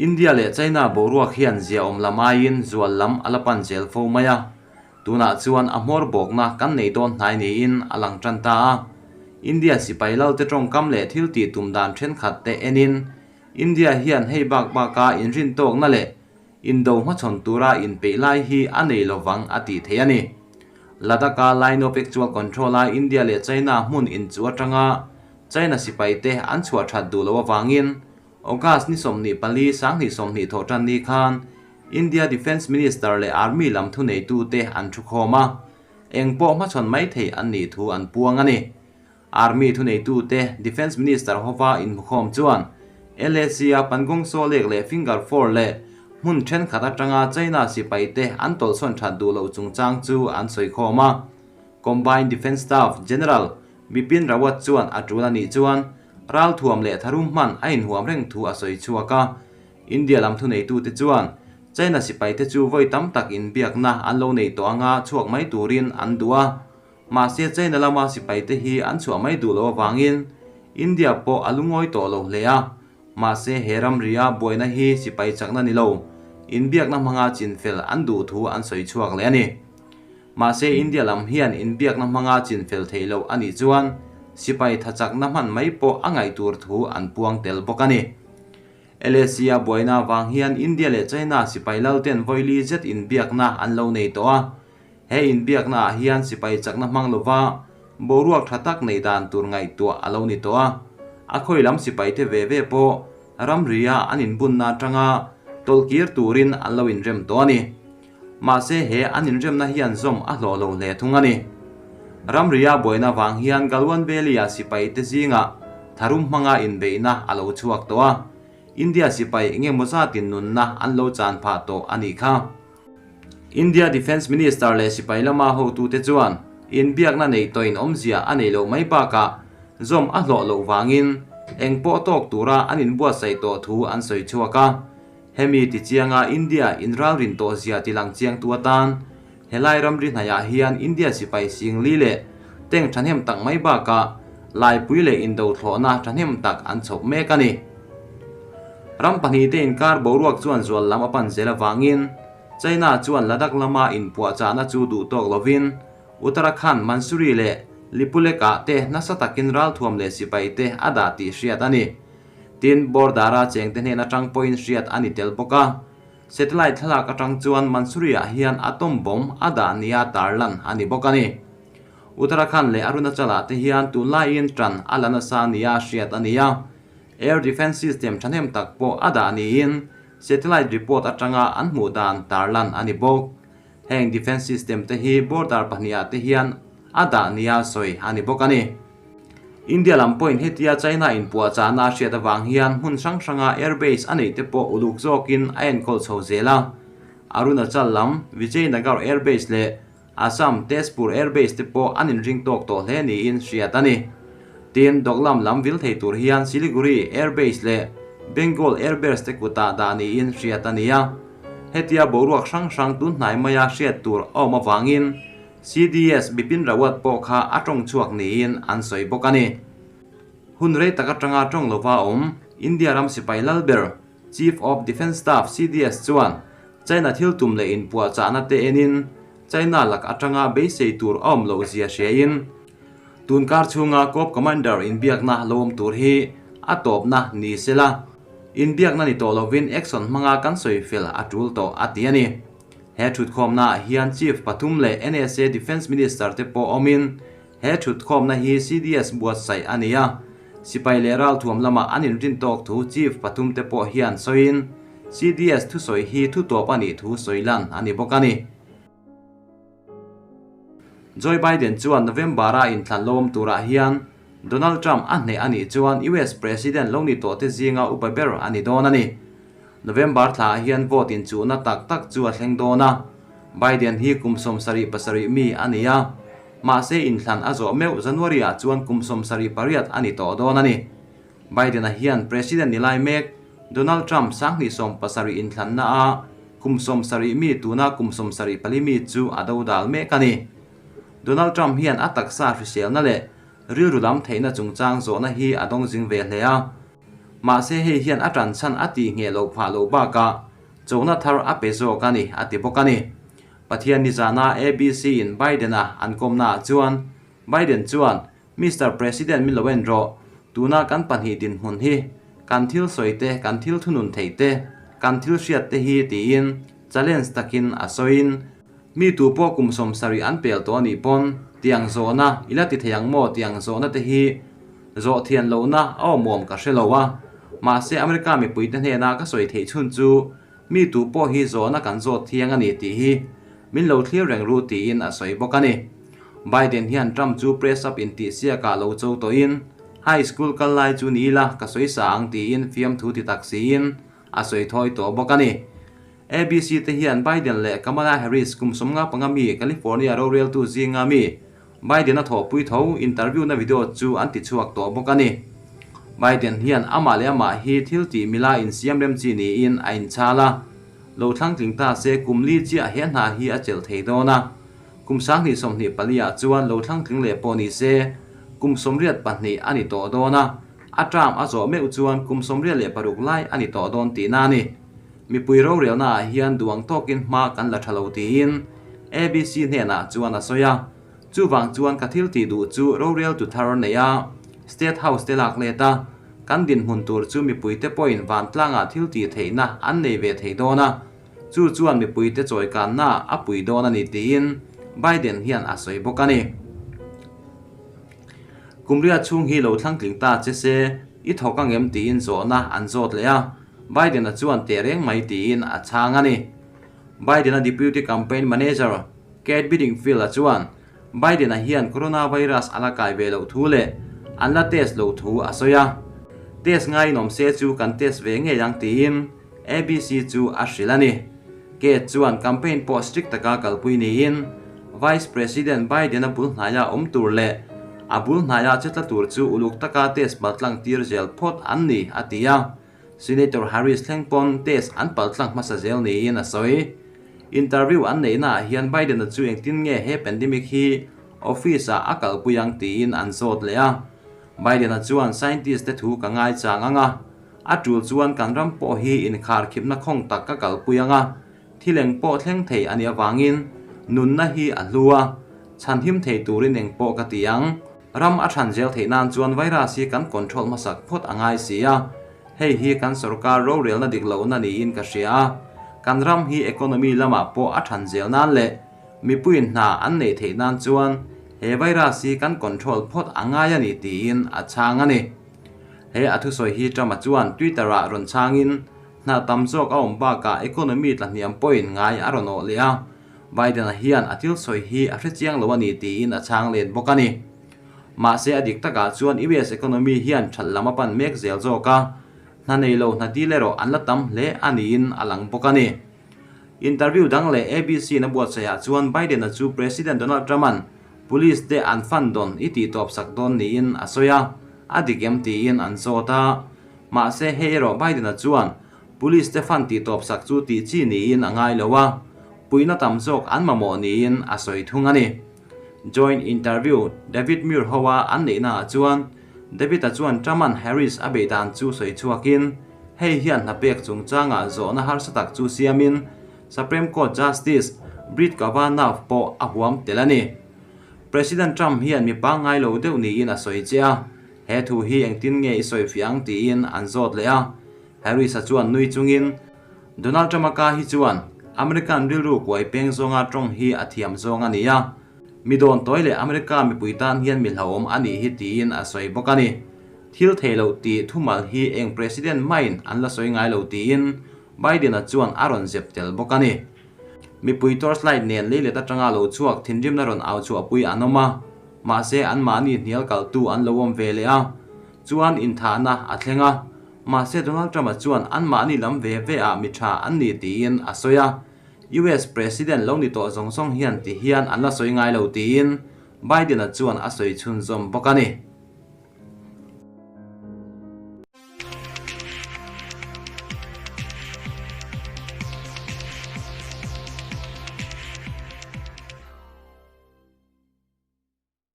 India leh China boruak hian ziaawm lam aiin zual lam a la pan zel fo mai a, tunah chuan a hmawr bawkna kan nei dawn hnai niin a lang tan ta a. India sipai lalte tawngkam leh thil tih tum dan thenkhat te enin India hian hei bak baka inrintawkna leh indo hmachhawn tura inpeih lai hi a nei lovang a tih theih a ni. Ladakh-a Line of Actual Control-a India leh China hmun inchuh atanga China sipaite an chhuah that duh loh avangin August ni 24 2020 thawh tan ni khan India Defence Minister leh Army lam thuneitute an thukhawm a, eng pawh hmachhawn mai thei an nih thu an puang a ni. Army thuneitute Defence Minister hova inhmukhawm chuan LAC-a Pangong Tso Lake leh Finger 4 leh hmun thenkhat atanga China sipaite an tawlhsawn that duh loh chungchang chu an sawikhawm a. Combined Defence Staff General Bipin Rawat chuan a tul a nih chuan ralthuam leh tharum hman a inhuam reng thu a sawi chhuak a. India lam thuneitute chuan China sipaite chu vawi tam tak inbiakna an lo nei tawh anga chhuak mai turin an duh a. Mahse China lama sipaite hi an chhuah mai duh loh avangin India pawh a lungawi tawh lo hle a. Mahse he ramria buaina hi sipai chakna ni lo, inbiakna hmanga chinfel an duh thu an sawi chhuak leh a ni. Mahse India lam hian inbiakna hmanga chinfel theih loh a nih chuan sipai tha chakna hman mai pawh a ngaih tur thu an puang tel bawk a ni. LAC-a buaina avang hian India leh China sipai lalten vawili zet inbiakna an lo nei tawh a. He inbiakna ah hian sipai chakna hmang lova boruak tha tak neih dan tur ngaihtuah a lo ni tawh a. A khawi lam sipaite ve ve pawh ramria an inbunna atanga tawlhkir turin an lo inrem tawh a ni. Mahse he an inremna hian zawm a hlawh lo hle thung a ni. Ramria buaina vang hian Galwan Valley-ah sipaite zingah tharum hmanga inbeihna a lo chhuak tawh a. India sipai engemaw zatin nunna an lo chan phah tawh a nih kha. India Defence Minister leh sipai lama hotute chuan inbiakna neih tawhin awmzia a nei loh mai bakah zawm a hlawh loh vangin eng pawh tawk tura an inbuatsaih tawh thu an sawi chhuak a. Hemi tichianga India inralrin tawh zia tilang chiangtu atan helai ramri hnaiah hian India sipai singli leh tank thahnem tak mai bakah laipui leh indo thlawhna thahnem tak an chhawp mek a ni. Ram pahnihte inkar boruak chuan zual lam a pan zel avangin China chuan Ladakh lama inpuahchahna chu duh tawk lovin Uttarakhand, Mansoori leh Lipulekh-ah te nasa takin ralthuam leh sipaite a dah tih hriat a ni. Tin, border-a chengte hnen atang pawhin hriat a ni tel bawk a. Satellite thlalak atang chuan Mansoori-ah hian atom bomb a dah nia tarlan a ni bawk a ni. Uttarakhand leh Arunachal-ah te hian tunlaiin tan a la nasa nia hriat a ni a. Air Defence System thahnem tak pawh a dah niin satellite report atanga an hmuh dan tarlan a ni bawk. Heng defence system te hi border pahnihah te hian a dah nia sawi a ni bawk a ni. India lam pawhin hetia China inpuahchahna a hriat avang hian hmun hrang hranga airbase a neih te pawh uluk zawkin a enkawl chho zel a. Arunachal lam Vijaynagar Airbase leh Assam Tezpur Airbase te pawh an inring tawk tawh hle niin hriat a ni. Tin, Doklam lam vil thei tur hian Siliguri Airbase leh Bengal Airbase te kutah dah niin hriat a ni a. Hetia boruak hrang hrang tun hnai maia hriat tur a awm avangin CDS Bipin Rawat pawh kha a tawng chhuak niin an sawi bawk a ni. Hun rei tak atanga tawng lova awm India ram sipai lal ber Chief of Defence Staff, CDS, chuan China thil tum leh inpuahchahna te enin China lak atanga beisei tur a awm loh zia hriain tun kar chhunga Corps Commander inbiakna lo awm tur hi a tawpna ni sela inbiakna ni tawh lovin action hmanga kan sawi fel a tul tawh a ti a ni. He thutkhawmnaah hian Chief pathum leh NSA Defence Minister te pawh awmin he thutkhawmna hi CDS buatsaih a ni a, sipai leh ralthuam lamah an inrin tawk thu Chief pathum te pawh hian sawiin CDS thusawi hi thutawp a nih thu sawi lan a ni bawk a ni. Joe Biden chuan November-a inthlan lo awm turah hian Donald Trump a hneh a nih chuan US President lo ni tawh te zinga upa ber a ni dawn a ni. November thlaah hian vote inchuhna tak tak chu a thleng dawn a, Biden hi kum 77 mi a ni a, mahse inthlan a zawh meuh January-ah chuan kum 78 a ni tawh dawn a ni. Biden-a hian President ni lai mek Donald Trump 2017 inthlanna a kum 70 mi tuna kum 74 mi chu a dodal mek a ni. Donald Trump hian a taksa hriselna leh rilru lam theihna chungchang zawhna hi a dawng zing ve hle a. Mahse hei hian a ṭan chhan a tih ngheh loh phah loh bakah chona thar a pe zawk a ni, a ti bawk a ni. Pathian nizana ABC in Biden-a an kawmnaah chuan Biden chuan, Mister President min lo en rawh, tuna kan pahnih dinhmun hi, kan thil sawi te, kan thil thunun theih te, kan thil hriat te hi tiin challenge takin a sawiin, Mi tu pawh kum 70 an pel tawh a nih pawn tiang zawhna i la ti thei ang maw tiang zawhna te hi zawh thian lohna a awmawm ka hre lo a. Mahse America mipuite hnena ka sawi theih chhun chu mi tu pawh hi zawhna kan zawt thiang a ni tih hi min lo thlir reng ru tiin a sawi bawk a ni. Biden hian Trump chu press up intihsiakah lo cho tawhin high school kal lai chu ni ila ka sawi sa ang tiin fiamthu ti tak siin a sawi thawi tawh bawk a ni. ABC te hian Biden leh Kamala Harris kum 55 mi California roreltu zinga mi Biden a thawhpui tho interview na video chu an ti chhuak tawh bawk a ni. Biden hian amah leh amah hi thil tih mila insiam rem chi niin a inchhal a, lo thlangtling ta se kum li chiah he hna hi a chelh thei dawn a, kum 2024 ah chuan lo thlangtling leh pawh ni se kum 82 a ni tawh dawn a, a term a zawh meuh chuan kum 86 lai a ni tawh dawn tihna a ni. Mipui rorelna ah hian duang tawkin hma kan la tha lo tiin ABC hnenah chuan a sawi a. Chuvang chuan ka thil tih duh chu rorel tu thar nei a, State House te lak let a, kan dinhmun tur chu mipuite pawhin vantlangah thil tih theihna an nei ve thei dawn a, chu chuan mipuite chawikanna a pui dawn a ni tiin Biden hian a sawi bawk a ni. Kumria chhung hi lo thlangtling ta che se i thawk angem tiin zawhna an zawt leh a. Biden-a chuan teh reng mai tiin a chhang a ni. Biden-a Deputy Campaign Manager Kate Bedingfield-a chuan Biden-a hian coronavirus a la kai ve loh thu leh an la test loh thu a sawi a. Test ngaiin awm se chu kan test ve ngei ang tiin ABC chu a hrilh a ni. Kate chuan campaign pawh strict taka kalpui niin Vice President Biden-a bul hnaia awm tur leh a bul hnaia che tla tur chu uluk taka test paltlang tir zel phawt an ni a ti a. Senator Harris thleng pawn test an paltlang hmasa zel niin a sawi. Interview an neihnaah hian Biden-a chu engtin nge he pandemic hi office-ah a kalpui ang tiin an zawt leh a. Biden-a chuan scientist te thu ka ngai chang ang a, a tul chuan kan ram pawh hi inkharkhipna khawng tak ka kalpui ang a, thil eng pawh thleng thei a nih avangin nunna hi a hlu a, chhanhim thei turin eng pawh ka ti ang. Ram a than zel theih nan chuan virus hi kan control hmasak phawt a ngai si a, hei hi kan sorkar rorelna dik lohna niin ka hria a, kan ram hi economy lamah pawh a than zel nan leh mipuiin hna an neih theih nan chuan he virus hi kan control phawt a ngai a ni tiin a chhang a ni. He a thusawi hi Trump-a chuan Twitter-ah rawn chhangin hna tam zawk a awm bakah economy tlahniam pawhin ngai a rawn awh leh a, Biden-a hian a thil sawi hi a hrechiang lo a ni tiin a chhang let bawk a ni. Mahse a dik takah chuan US economy hian that lam a pan mek zel zawk a, hna nei lo hna dil erawh an la tam hle a niin a lang bawk a ni. Interview dang leh ABC-in a buatsaihah chuan Biden-a chu President Donald Trump-a'n police te an fund dawn i tih tawp sak dawn niin a sawi a, a dik em tiin an zawt a. Mahse hei erawh Biden-a chuan Police te fund tih tawp sak chu tih chi niin a ngai lo a, puihna tam zawk an mamawh niin a sawi thung a ni. Joint interview David Muir hoa an neihnaah chuan David-a chuan Trump-a'n Harris a beih dan chu sawi chhuakin hei hian hna pek chungchangah zawhna harsa tak chu siamin Supreme Court Justice Brett Kavanaugh pawh a huam tel a ni. President Trump hian mi pangngai lo deuh niin a sawi che a, he thu hi engtin nge i sawi fiah ang tiin an zawt leh a. Harris-a chuan nui chungin, Donald Trump-a ka hi chuan American rilru kuai peng zawnga tawng hi a thiam zawng a ni a, mi dawn tawi leh America mipui tan hian mi hlauhawm a nih hi tiin a sawi bawk a ni. Thil thei loh tih thumal hi eng President main an la sawi ngai lo tiin Biden-a chuan a rawn zep tel bawk a ni. Mipui torchlight nen leilet atanga lo chhuak thinrimna rawn au chhuahpui an awm a, mahse anmahni hnial kaltu an lo awm ve leh a. Chuan inthahna a thleng a, mahse Donald Trump-a chuan anmahni lam ve ve ah mi tha an ni tiin a sawi a, US President lo ni tawh zawng zawng hian ti hian an la sawi ngai lo tiin Biden-a chuan a sawi chhunzawm bawk a ni.